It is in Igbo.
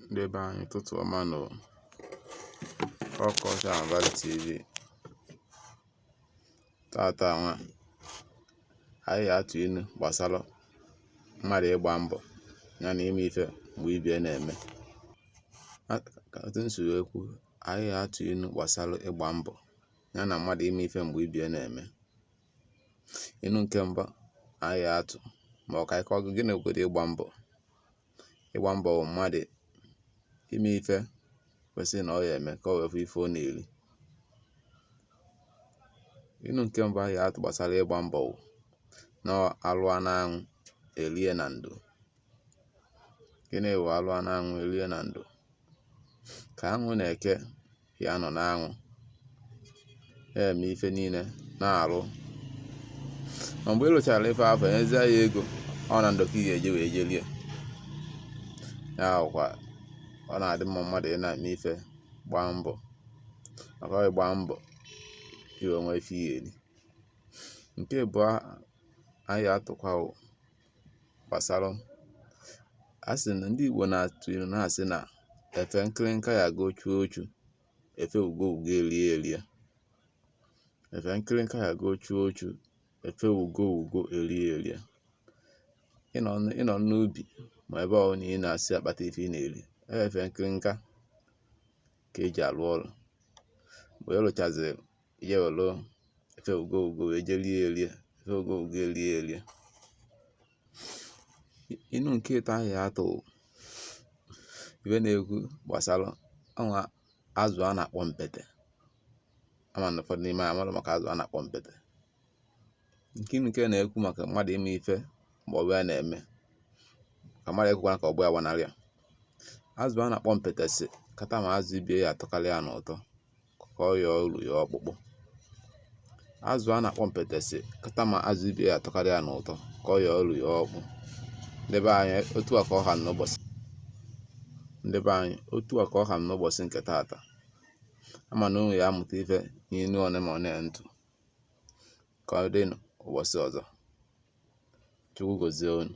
Ndị be anyị, ụtụtụ ọma nụ. Ọ Culture and Value TV. Tata nwa anyị ga-atụ inu gbasara mmadụ ịgba mbọ ya na ime ife mgbe ibie na-eme. Ka otu m si wee kwu, anyị ga-atụ inu gbasara ịgba mbọ ya na mmadụ ime ife mgbe ibie na-eme. Inu nke mbụ anyị ga-atụ, ma ọ ka anyị kọọ gịnị bụgodu ịgba mbọ. Ịgba mbọ bụ mmadụ ime ife kwesịrị na ọ ya eme ka o wee fụ ife ọ na-eri. Inu nke mbụ anyị ga-atụ gbasara ịgba mbọ bụ na alụa n'anwụ erie na ndo. Gịnị bụ alụa n'anwụ erie na ndo? Ka anwụ na-eke ya nọ n'anwụ na-eme ife niile na-arụ, ma mgbe ị rụchara ife afụ, enyezie ya ego, ọ na ndo ka ị ga-eje wee je rie ya. Kwa ọ na-adị mma mmadụ ị na-eme ife, gbaa mbọ, maka ọ ịgba mbọ iwe nwee ife ị ga-eri. Nke abụọ anyị ga-atụkwa gbasara a sị na ndị Igbo na-atụ ilu na-asị na efe nkịrịnka ya go chuo ochu, efe ugo ugo erie erie. Efe nkịrịnka ya go chuo ochu, efe ugo ugo erie erie. Ịnọ n'ubi ma ebe ọ bụla ị na-asị akpata ife ị na-eri, efe nkịrịnka ka eji arụ ọrụ. Mgbe ị rụchaziri, ije were efe ugo ugo wee jee rie erie, efe ugo ugo erie erie. Inu nke ịtọ anyị atụ ife na-ekwu gbasara ọnwa azụ a na-akpọ mpete. Ama na ụfọdụ n'ime anyị amarọ maka azụ a na-akpọ mpete. Nke inu nke na-ekwu maka mmadụ ime ife mgbe ọgbọ ya na-eme, ka mmadụ ekwekwana ka ọgbọ ya gbanarị ya. Azụ a na-akpọ mpete si kata ma azụ ibie ya atọkarị ya n'ụtọ ka ọ yọọ uru ya ọkpụkpụ. Azụ a na-akpọ mpete si kata ma azụ ibie ya atọkarị ya n'ụtọ ka ọ yọọ uru ya ọkpụ. Ndị be anyị, otu a ka ọ ha n'ụbọchị. Ndị be anyị, otu a ka ọ ha n'ụbọchị nke taata. Ama na unu ya amụta ife n'inu one ma one ntụ. Ka ọ dị ụbọchị ọzọ. Chukwu gozie unu.